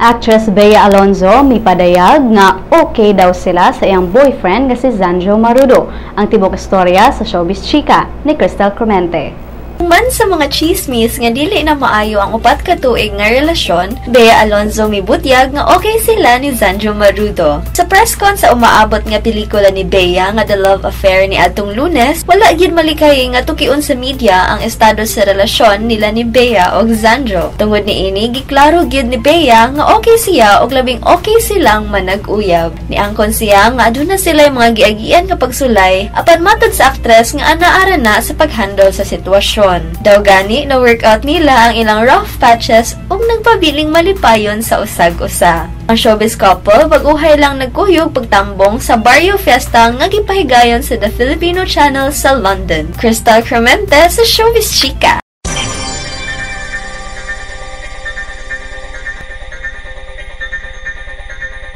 Actress Bea Alonzo mipadayag nga okay daw sila sa iyang boyfriend nga si Zanjoe Marudo. Ang tibok istorya sa Showbiz Chika ni Crystal Clemente. Man sa mga chismis nga dili na maayo ang 4 ka tuig nga relasyon, Bea Alonzo mibutyag nga okay sila ni Zanjoe Marudo. Sa press con sa umaabot nga pelikula ni Bea nga The Love Affair ni adtong Lunes, wala gyud malikay nga tukion sa media ang estado sa relasyon nila ni Bea og Zanjoe. Tungod niini, giklaro gyud ni Bea nga okay siya og labing okay silang manag-uyab. Niangkon siya nga aduna sila mga giagian nga pagsulay, apan matod sa aktres nga anaara na sa paghandle sa sitwasyon. Daw gani na workout nila ang ilang rough patches ug nagpabiling malipayon sa usag-usa. Ang showbiz couple bag-uhay lang nagkuyog pagtambong sa Barrio Fiesta nga gipahigayon sa The Filipino Channel sa London. Crystal Clemente sa Showbiz Chika.